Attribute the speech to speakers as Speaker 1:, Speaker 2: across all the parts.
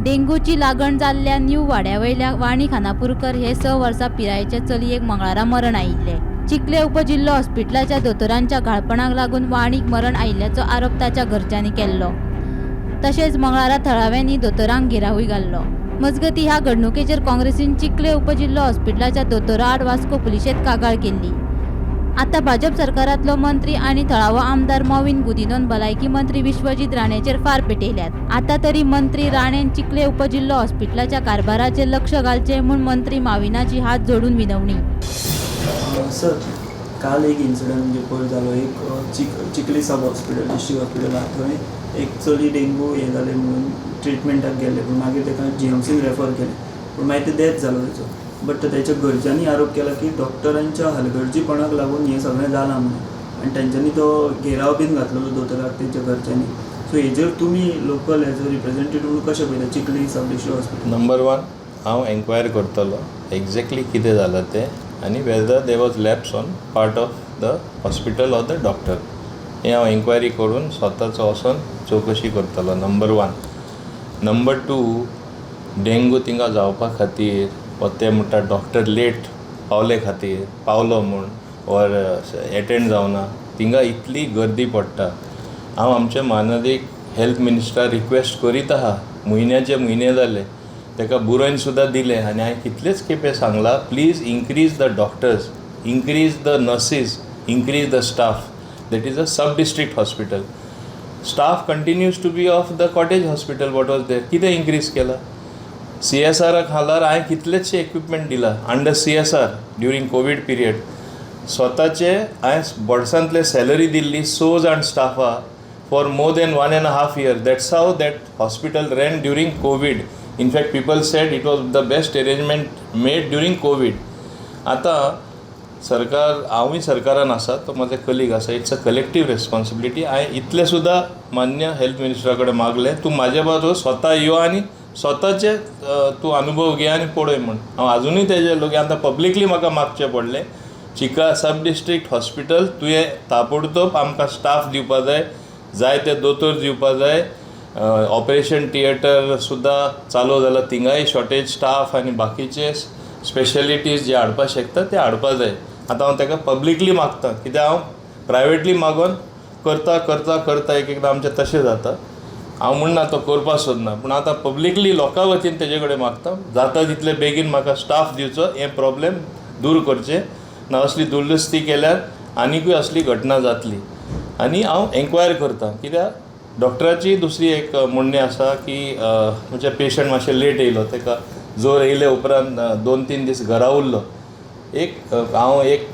Speaker 1: डेंगूची लागण जाल्ल्या न्यू वाड्यावयल्या वाणी खानापूरकर हे 6 वर्सां पिरायेचे चलयेक मंगळारा मरण आयिल्लें. चिखले उपजिल्लो हॉस्पिटलाच्या दोतोरांच्या घाळपणाक लागून वाणीक मरण आयिल्ल्याचो आरोप ताच्या घरच्यांनी केल्लो. तशेंच मंगळारा थळाव्यांनी दोतोरांक घेरावूय घाल्लो. मजगतीं, ह्या घडणुकेचेर काँग्रेसीन चिखले उपजिल्लो हॉस्पिटलाच्या दोतोरा आड वास्को पुलिशेंत कागाळ केल्ली. आतां भाजप सरकारांतलो मंत्री आनी थळावो आमदार मॉवीन गुदिन्होन भलायकी मंत्री विश्वजीत राणेचेर फार पेटयल्यात. आतां तरी मंत्री राणेन चिखले उपजिल्लो हॉस्पिटलाच्या कारभाराचेर लक्ष घालचें म्हूण मंत्री माविनाची हात जोडून विनवणी.
Speaker 2: सर, काल एक इन्सिडंट, म्हणजे पयर जालो एक चिखली सब हॉस्पिटल, डिस्ट्रिक्ट हॉस्पिटल आहा थंय एक चली डेंगू हें जालें म्हणून ट्रिटमेंटाक गेल्लें, पूण मागीर ताका जीएमसीन रेफर केलें, पूण मागीर ते डेथ जालो तेचो. बट तेच्या घरच्यांनी आरोप केला की डॉक्टरांच्या हलगर्जीपणाक लागून हें सगळें जालां म्हणून आनी तेंच्यांनी तो घेराव बीन घातलेलो दोतोराक तेंच्या घरच्यांनी. सो हेजेर तुमी लोकल एज अ रिप्रेझेंटेटीव म्हणून कशें पळयता चिखली सब डिस्ट्रिक्ट हॉस्पिटल?
Speaker 3: नंबर वन, हांव एन्क्वायरी करतलो एक्झॅक्टली कितें जालां तें आनी whether there was lapse on part of the hospital or the doctor, हें हांव एन्क्वायरी करून स्वताचो वचोन चवकशी करतलो, number one. Number two, dengue थिंगा जावपा खातीर वा ते म्हणटा डॉक्टर लेट पावले खातीर पावलो म्हूण ऑर एटेंड जावना, थिंगा इतली गर्दी पडटा. हांव आमच्या मानादीक हेल्थ मिनिस्टराक रिक्वेस्ट करीत आहा, म्हयन्याचे म्हयने जाले, ताका बरोवन सुद्दां दिलें आनी हांवें कितलेच खेपे सांगलां, please increase the doctors, increase the nurses, increase the staff. That is a sub district hospital. Staff continues to be of the cottage hospital what was there. कितें इन्क्रीज केलां? सीएसआरा खालार हांवें कितलेशे इक्विपमेंट दिला under CSR during Covid period. स्वताचे हांवें बोल्सांतले salary दिल्ली स जाण स्टाफा for more than one and half year. That's how that hospital ran during Covid. In fact, people said it was the best arrangement made during Covid. आतां सरकार, हांवूय सरकारान आसा, तो म्हाजो कलीग आसा, it's a collective responsibility. हांवें इतलें सुद्दां मान्य हेल्थ मिनिस्टरा कडेन मागलें, तूं म्हाजे बाजू स्वता यो आनी स्वताचे तूं अनुभव घे आनी पळय म्हूण. हांव आजुनूय तेजे लोक आतां पब्लिकली म्हाका मागचें पडलें, चिखले सब डिस्ट्रिक्ट हॉस्पिटल तुवें ताबडतोब आमकां स्टाफ दिवपा जाय, जाय ते दोतोर दिवपा जाय. ऑपरेशन थिएटर सुद्दां चालू जालां, थिंगाय शॉर्टेज स्टाफ आनी बाकीचे स्पेशलिटीज जे हाडपा शकता ते हाडपा जाय. आतां हांव ताका पब्लिकली मागता, कित्याक हांव प्रायवेटली मागोन करता करता करता एक एकदां आमचें तशें जाता. हांव म्हणना तो करपाक सोदना, पूण आतां पब्लिकली लोकां वतीन तेजे कडेन मागता, जाता तितले बेगीन म्हाका स्टाफ दिवचो, हें प्रॉब्लेम दूर करचें ना. असली दुरुस्ती केल्यार आनिकूय असली घटना जातली. आनी हांव एन्क्वायर करता, कित्याक डॉक्टराची दुसरी एक म्हणणें आसा की म्हणजे पेशंट मातशें लेट येयलो, ताका जोर येयले उपरांत 2-3 दीस घरा उरलो. एक हांव एक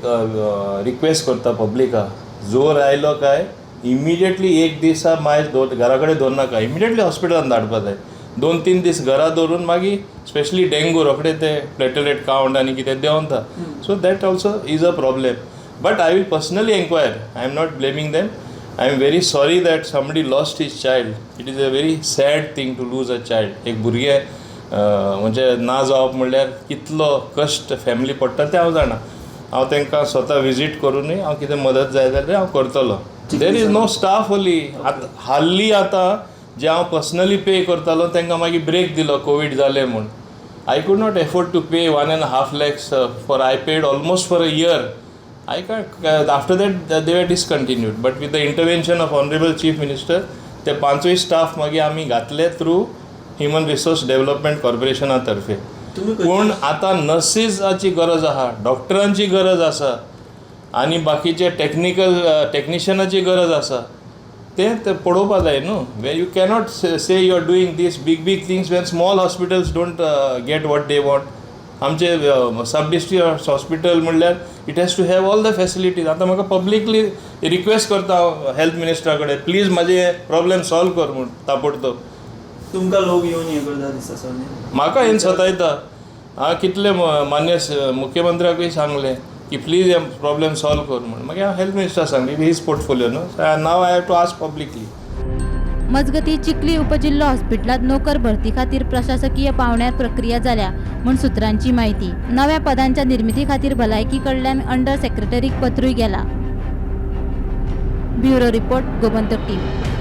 Speaker 3: रिक्वेस्ट करता पब्लिकाक, जोर आयलो काय इमिडिएटली एक दिसा मायज दवर, घरा कडेन दवरनाका, इमिडिएटली हॉस्पिटलान धाडपा जाय. 2-3 दीस घरा दवरून मागीर, स्पेशली डेंगू, रोखडे ते प्लेटलेट कावंट आनी कितें देंवता. So that also is a problem, but I will personally enquire. I am not blaming them. I am very sorry that somebody lost his child. It is a very sad thing to lose a child. एक भुरगें म्हणजे ना जावप म्हणल्यार कितलो कश्ट family पडटा तें हांव जाणा. हांव तांकां स्वता विजीट करुनूय हांव कितें मदत जाय जाल्यार हांव करतलो. There is no staff only. आतां हाल्ली आतां जे हांव पर्सनली पे करतालो तांकां मागीर ब्रेक दिलो कोवीड जालें म्हूण. I could not afford to pay 1.5 lakhs for, I paid almost for a year. I can't. After that, they were discontinued. But with the intervention of Honorable Chief Minister, ते पांचूय staff मागीर आमी घातले through human resource development कॉर्पोरेशना तर्फे.
Speaker 2: तुमी
Speaker 3: पूण आतां नर्सीसाची गरज आहा, डॉक्टरांची गरज आसा आनी बाकीचे टॅक्निकल टॅक्निशियनाची गरज आसा. तें ते पळोवपा जाय न्हू. वे you cannot say you are doing these big big things when small hospitals don't get what they want. आमचे सब डिस्ट्रिक्ट हॉस्पिटल म्हणल्यार it has to have all the facilities. आतां म्हाका पब्लिकली रिक्वेस्ट करता हांव हेल्थ मिनिस्टरा कडेन, प्लीज म्हाजे problem solve कर म्हूण ताबडतोब.
Speaker 2: तुमकां लोक येवन हें करता दिसता सर, न्ही?
Speaker 3: म्हाका हें सतायता. हांवें कितले मान्य मुख्यमंत्र्याकूय सांगलें की प्लीज हे प्रॉब्लेम सॉल्व कर म्हूण. मागीर हांव हेल्थ मिनिस्टर सांगली, his portfolio न्हू. Now I have to ask publicly.
Speaker 1: मजगतीं, चिखली उपजिल्लो हॉस्पिटलांत नोकर भरती खातीर प्रशासकीय पावंड्यार प्रक्रिया जाल्या म्हूण सुत्रांची म्हायती. नव्या पदांच्या निर्मिती खातीर भलायकी कडल्यान अंडर सेक्रेटरीक पत्रूय गेला. Bureau report, Gomantak TV.